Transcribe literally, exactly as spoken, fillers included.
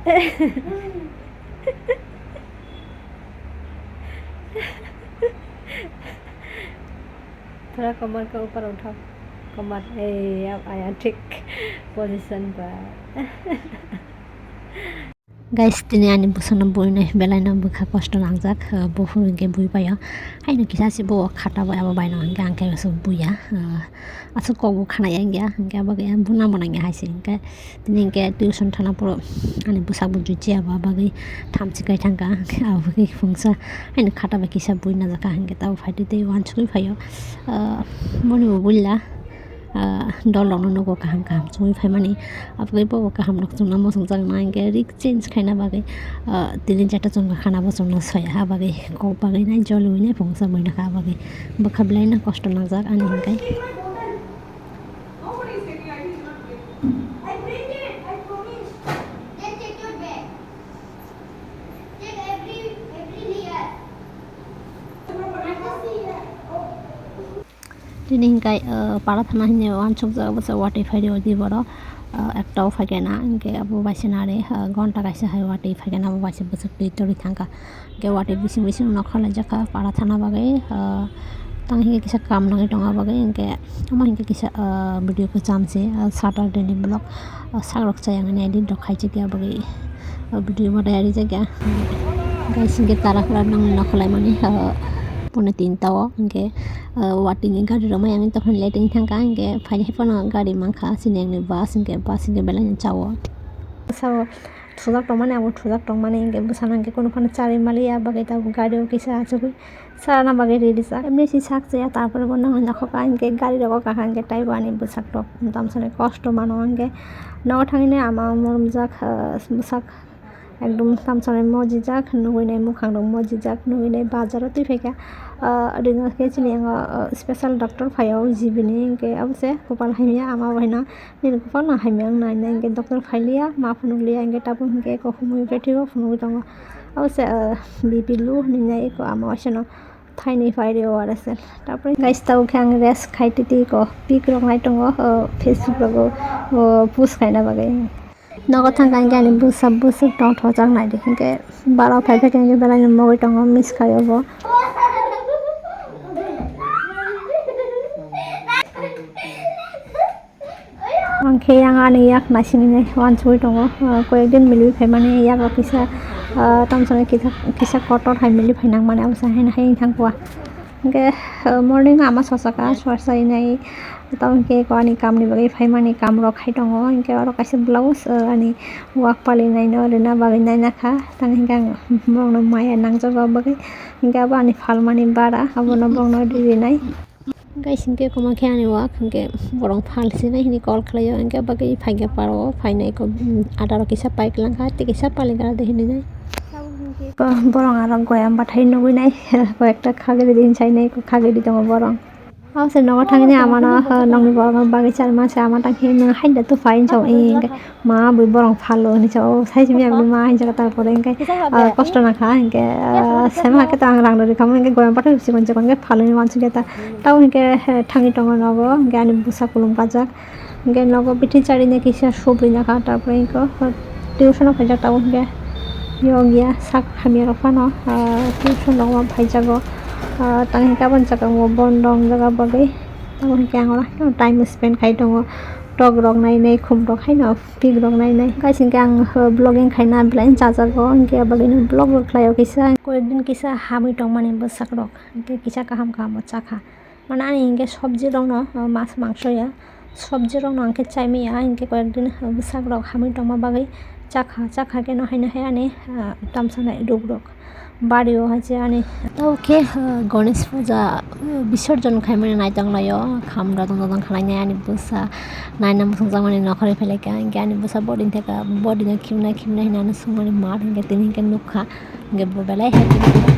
Thora komar ka upar uthao. Komar, eh, aya thik position ba. Guys, tini ani bwsano buinai belaino bwkha kosto nangjak, ah, buphuru hinkhe bui paio. Haino kisa se bo khata bai abo baino hinkhe ang khe buiya. Ah, aswk kok bo khna ya hinkhe, hinkhe abo khe buna bo nangya hai se hinkhe. Tini hinkhe tuition thana phuru ani bwsakbo juichi abo bagwi thamchi kai thangkha, abo bagwi phungsa haino khata bai kisa bui najak kha hinkhe tabuk phaidi tei uansugwi phaio. Ah, boni bo buila. Ah, dol rokno nugo kaham kaham chumui phaimani, aboni bo kaham rok chumna muchungjak nai hinkhe rik change khaina bagwi, ah, tini jeta chwng khana bo chwngno soya ha bagwi kok bagwi nai jol ui nai phungsa bui nokha bagwi bwkha belai no kosto nangjak ani hinkhe. Tini hinkhe, ah, para thana hinwi uansukjak bwsa watwi phaidi odi borok, ah, ekta o phaikhe na hinkhe abo bai se nari, ah, ghonta kaisa hai watwi phaikhe na abo bai se bwswk twi torwi thangkha. Hinkhe watwi bising bising nokha laijakha para thana bagwi, ah, tang hinkhe kisa kam nangwi tongna bagwi hinkhe omo hinkhe kisa, ah, video kwcham se, ah, Saturday ni vlog, ah, sak rok chayang ani edit rok khaijak ya bagwi, ah, video bo tayari jak ya. Guys, hinkhe tara khwlai nangni nokha laimani, ah, pone tinta o hinkhe. Ah, watwi ni gari rok mai ang tokon leteng thangkha, hinkhe phaini hai phano gari mankha, sini ang ni bus hinkhe, bus hinkhe belai no chao. Sao thujak tongmani, abo thujak tongmani, hinkhe bwsano hinkhe kunu phano charwi maliya, bagwi tabuk gari o kisa achugwi charana bagwi ready jak. Emni si sak chaya, tarpore bo nangni nokha hinkhe gari rogo kakha hinkhe taibo ani bwsak rok tamsani kosto mano hinkhe nogo thangwi ama moromjak, ah, bwsak. Ekdom tamsani mojijak, nugui nai mukhang rok mojijak, nugui nai bazar o twi phaikha. Ah, rwngya khe chini ang, ah, special doctor phaio G B ni, hinkhe abo se kopal hamya, ama bai no nini kopal no hamya wng nai, hinkhe doctor phai liya, ma phunuk liya, hinkhe tabuk hinkhe eko humui betio phunugui tongo. Abo se, ah, B P low hinwi nai eko ama bai se no thainwi phai rio O R S L. Tapore guys, tabuk khe ang rest khai twi twi eko pic rok nai tongo, ah, Facebook rogo, ah, post khaina bagwi. Nogo thangkha hinkhe ani bwsa bwswk tongthokjak naidi hinkhe bara phai phai khe hinkhe belai no mogwi tongo miss khai obo. Ang khe yang ani yak naisingni uansugwi tongo, ah, koyekdin milwi phaimani yak rok kisa, ah, tamsani kisa, kisa kotor hai milwi phainang mani abo se haino hai wng thang kua. Hinkhe, ah, morning ama sosa kha, sosa inai. Tamo hinkhe eko ani kamni bagwi phaimani kamrok khai tongo, hinkhe oro kaisa blouse, ah, ani wak palinaino rwna bagwi nainakha, tamo hinkhe ang borokno maya nangjago bagwi, hinkhe abo ani phalmani bara, abono borokno rinai. Guys, hinkhe kwma khe ani wak, hinkhe borok phal sinai hinwi call khlaio, hinkhe bagwi phaikhe parao phainai eko, um, adaro kisa pailangkha, tei kisa pailankha de hinwi nai. Borok aro goyam bathai nugwi nai, koi ekta khagwi ridi hinwi sainai, khagwi ridi tongo borok. Abo se nogo thangwi amano, ah, nokni borok no bagwi charwma se ama tang khe nwng haida tufai hinwi sa-o, eh, hinkhe ma bui borok phalo hinwi sa-o, sai simi aboni ma hinwi sa-o, tarpore hinkhe, ah, kosto nangkha hinkhe, ah, sema khe to ang rang rwrwi kha, hinkhe goyam bathai sikon sikon khe phalwi uansukya ta, tamo hinkhe, eh, thangwi tongo nogo, hinkhe ani bwsa kulum kajak. Hinkhe nogo bithi charina kisa subri nakha, tarpore hinkhe tuition o phaijak tabuk hinkhe yokya sak hamya rok phano, ah, tuition rok ma phaijago, ah, tamo hinkhe aboni saka o bondo wngjak bagwi tamo hinkhe ang oro haino time spend khai tongo, tok rok nainai, khum rok haino pik rok nainai, guys hinkhe ang, ah, vlogging khaina belai chajago, hinkhe abagwino vlog rok khlaio kisa, koyekdin kisa hamwi tongmani bwsak rok hinkhe kisa kaham kaham bo chakha. Mane ani hinkhe sobji rokno, ah, mas mangso ya, sobji rokno ang khe chaimaya, hinkhe koyekdin, ah, bwsak rok hamwi tongma bagwi chakha, chakha khe no haino hai ani, ah, tamsa nai ruk rok bario hai se ani. Tamo khe, ah, Ganesh puja, ah, bisorjon khaimani naitong laio, kham rok tong tong khlai nai ani bwsa naina muchung jakmani nokhorwi phai laikha, hinkhe ani bwsa boarding thangkha, boarding o khimna khimna hinwi ano swngmani mat hinkhe tini hinkhe nukha. Hinkhe bo belai happy.